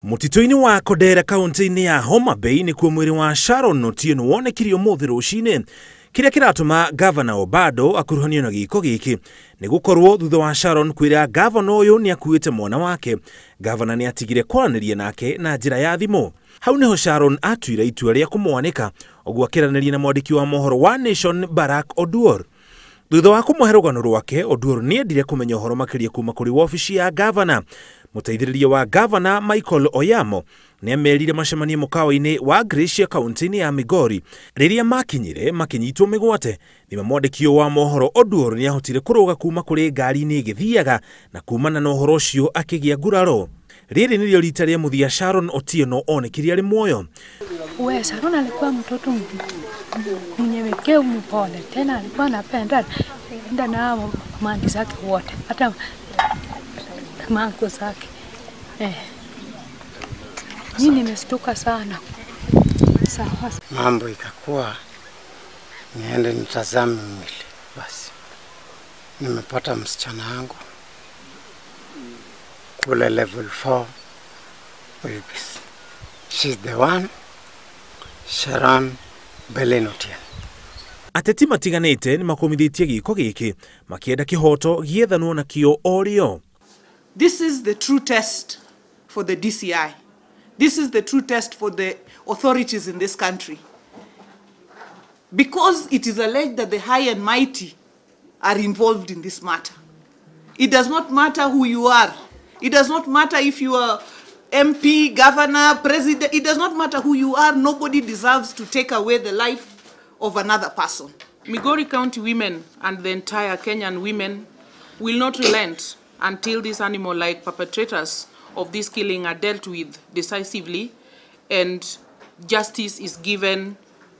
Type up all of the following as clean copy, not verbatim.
Mũtitũ-inĩ wa Kodera kaunti-inĩ ya Homa Bay nĩkuo mwĩrĩ wa Sharon Otieno wonekire ũmũthĩ rũcinĩ. Kĩrĩa kĩratũma Gavana Obado akuruhanio na gĩko gĩkĩ nĩ gũkorwo thutha wa Sharon kwĩra gavana ũyũ nĩ akuĩte mwana wake, gavana nĩ atigire kwaranĩria nake na njĩra ya thimũ. Hau nĩho Sharon atuire itua rĩa kũmwanĩka, ũguo akĩranĩria na mwandĩki wa mohoro wa Nation Barack Oduor. Thutha wa kũmũhe rũgano rwake, Oduor nĩ endire kũmenya ũhoro makĩria kuma kũrĩ wabici ya gavana. Mũteithĩrĩria wa gavana Michael Oyamo nĩ amerire macemanie mũkawa-inĩ wa Gracia kaunti-inĩ ya Migori. Rĩrĩa makinyire makĩnyitwo mĩgwate. Nĩma mwandĩki ũyũ wa mohoro Oduor nĩ ahotire kũrũga kuma kũrĩ ngari-inĩ ĩgĩthiaga na kumana na ũhoro ũcio akĩgĩa nguraro. Rĩrĩ nĩrĩo rita rĩa mũthia Sharon Otieno onekire arĩ muoyo. We Sharon alikuwa mtoto mnyenyekevu, mpole, tena alikuwa anapenda enda na mandi zake wote, hata manko zake. Mimi nimestuka sana. Sawa. Mambo ikakuwa niende nitazame mwili. Basi nimepata msichana wangu kule level 4 Oibis. She's the one, Sharon Belen Otieno. Ateti matiganĩte nĩ makũmithĩtie gĩko gĩkĩ makĩenda kĩhoto gĩethanwo nakĩo o rĩo. This is the true test for the DCI. This is the true test for the authorities in this country. Because it is alleged that the high and mighty are involved in this matter. It does not matter who you are. It does not matter if you are MP, governor, president. It does not matter who you are. Nobody deserves to take away the life of another person. Migori County women and the entire Kenyan women will not relent until these animal-like perpetrators of this killing are dealt with decisively and justice is given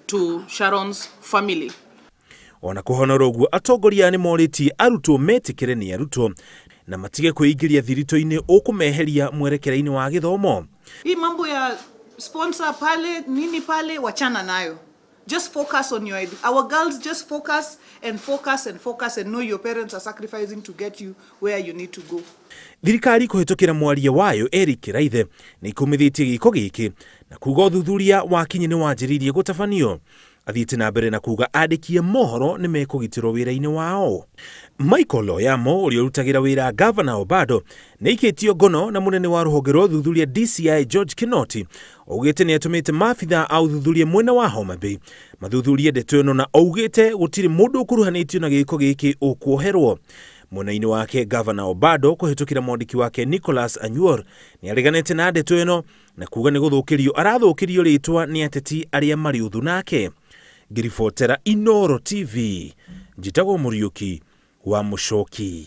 to Sharon's family. Ona kũhonora ũguo, atongoria nĩ morĩtie arutwo metĩkĩre nĩ arutwo na matige kwĩingĩria thiritũ-inĩ ũkũmeheria mwerekera-inĩ wa gĩthomo. Hii mambo ya sponsor pale, nini pale, wachana nayo. Just focus on your, our girls, just focus and focus and focus and know your parents are sacrificing to get you where you need to go. Thirikari kũhĩtũkĩra mwaria wayo Eric Kiraithe nĩ ikũmithĩtie gĩko gĩkĩ na kuga ũthuthuria wa kinyi nĩ wanjĩrĩirie gũtabanio. Athiĩte na mbere na kuga andĩki a mohoro nĩ mekũgitĩrwo wĩra-inĩ wao. Michael Oyamo ũrĩa ũrutagĩra wĩra Gavana Obado nĩ aikĩtio ngono na mũnene wa rũhonge rwa ũthuthuria DCI George Kinoti augĩte nĩ atũmĩte maabitha a ũthuthuria mwena wa Homa Bay mathuthurie ndeto ĩno na augĩte gũtirĩ mũndũ ũkuruhanĩtio na gĩko gĩkĩ ũkuoherwo. Mwena-inĩ wake Gavana Obado kũhĩtũkĩra mwandĩki wake Nicholas Anyuor nĩ areganĩte na ndeto ĩno na kuga nĩ gũthũkĩrio arathũkĩrio rĩtwa nĩ ateti arĩa marĩ ũthũ nake. Ngĩribotera Inooro TV, njĩtagwo Mũriũki wa Mũcoki.